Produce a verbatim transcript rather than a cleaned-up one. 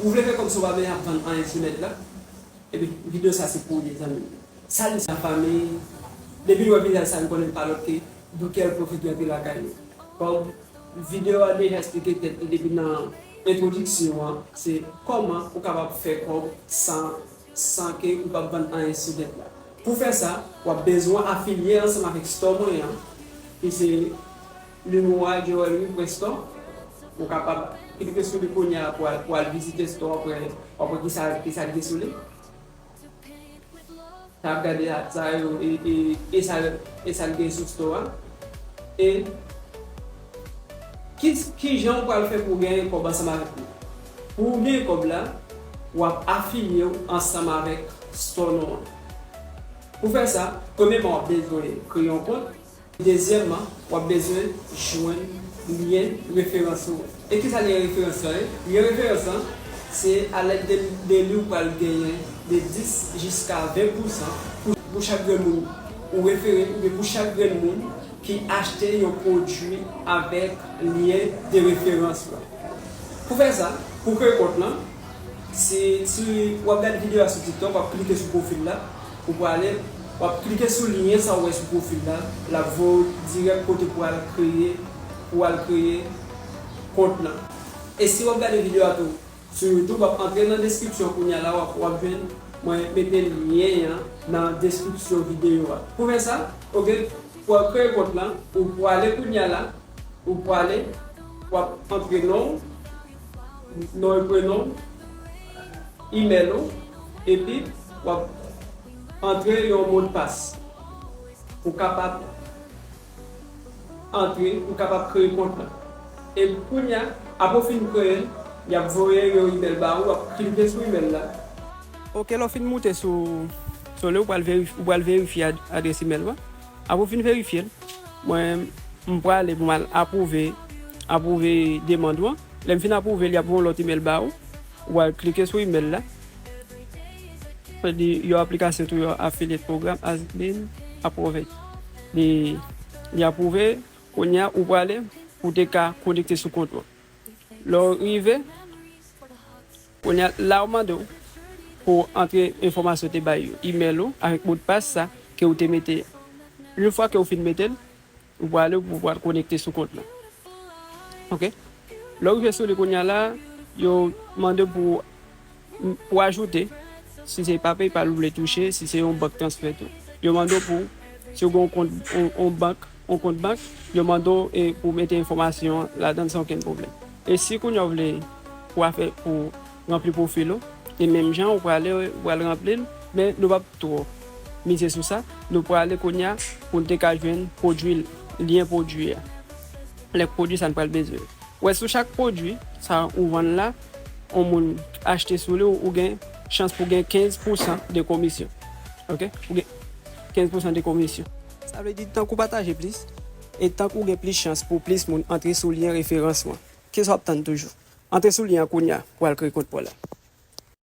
Ou vle fè kòmsi w pa bezwen ap vann anyen sou nèt la? Epi videyo sa se pou ou, zanmi m. Salut sa, fanmi. Depi nou wè vizaj sa, nou konnen pa lòt ke Dukel Profit rantre lakay nou. Kòm videyo a deja esplike tèt li depi nan entwodiksyon an, se kòman ou kapab fè kòb san, san ke ou p ap vann anyen sou nèt la. Pou fè sa, w ap bezwen afilye ansanm avèk store mwen an, ki se Lumwa Jewelry Prestore. Ou kapab klike sou li kounye a pou al, pou al vizite store an, pou wè, pou wè kisa, kisa l gen sou li. Sa ap gade a, sa yo, e, e, e sa, e sa l gen sou store a. E ki, ki jan ou pral fè pou w genyen kòb ansanm avèk li? Pou w genyen kòb la, w ap afilye w ansanm avèk store nou an. Pou fè sa, premyèman, w ap bezwen kreye yon kont. Dezyèmman, w ap bezwen jwenn lyen referans ou an. E kisa lyen referans lan ye? Lyen referans lan, se alèd de, de li ou pral genyen de dis jiska ven pousan pou, pou chak grenn moun ou refere, oubyen pou chak grenn moun ki achte yon pwodui avèk lyen de referans lan. Pou fè sa, pou kreye kont lan, si, si w ap gade videyo a sou TikTok, w ap klike sou pwofil la, ou prale, w ap klike sou lyen sa w wè sou pwofil la, l ap voye w dirèk kote pou al kreye, pou al kreye kont lan. E si w ap gade videyo a tou sou YouTube, w ap antre nan deskripsyon kounye a la, w ap, w ap jwenn mwen mete lyen an nan deskripsyon videyo a. Pou fè sa, oke, pou al kreye kont lan, ou prale kounye a la, ou prale, w ap antre non w, non e prenon w, imèl ou, epi w ap antre yon modpas. Ou kapab antre, ou kapab kreye kont lan. E kounye a, apre w fin kreye l, y ap voye yon imèl ba ou, w ap klike sou imèl la. Oke, lè w fin moute sou, sou li, ou pral verif-, ou pral verifye ad-, adrès imèl ou an. Apre w fin verifye l, mwen, m prale pou m al apwouve, apwouve demann ou an. Lè m fin apwouve l, y ap voye yon lòt imèl ba ou. Ou al klike sou imèl la. Li, your application to your affiliate program has been approved. Li, li apwouve. Kounye a, ou prale pou te ka konekte sou kont ou an. Lè w rive, kounye a, la yo mande w pou w antre enfòmasyon te bay yo, imèl ou avèk modpas sa ke w te mete. Yon fwa ke w fin mete l, ou prale pou w al konekte sou kont lan. Oke? Lè w rive sou li kounye a la, yo mande w pou, pou ajoute, si se pa PayPal ou vle touche, si se yon bank transfè tou. Yo mande w pou, si w gen yon kont, yon, yon bank, yon kont bank, yo mande w, e, pou w mete enfòmasyon an ladan l san okenn pwoblèm. E si kounye a w vle pou afè, pou ranpli pwofil ou, e menm jan ou prale, ou pral ranpli l, men nou p ap twò mize sou sa. Nou prale kounye a pou n te ka jwenn pwodui, lyen pwodui a. Lè pwodui sa n pral bezwen. Wè, sou chak pwodui sa ou vann la, yon moun achte sou li, ou gen chans pou gen kenz pousan de komisyon. Oke? Ou gen kenz pousan de komisyon. Sa vle di, tank ou pataje plis, e tank ou gen plis chans pou plis moun antre sou lyen referans ou an. Kisa w ap tann toujou? Antre sou lyen an kounye a pou al kreye kont pa w la.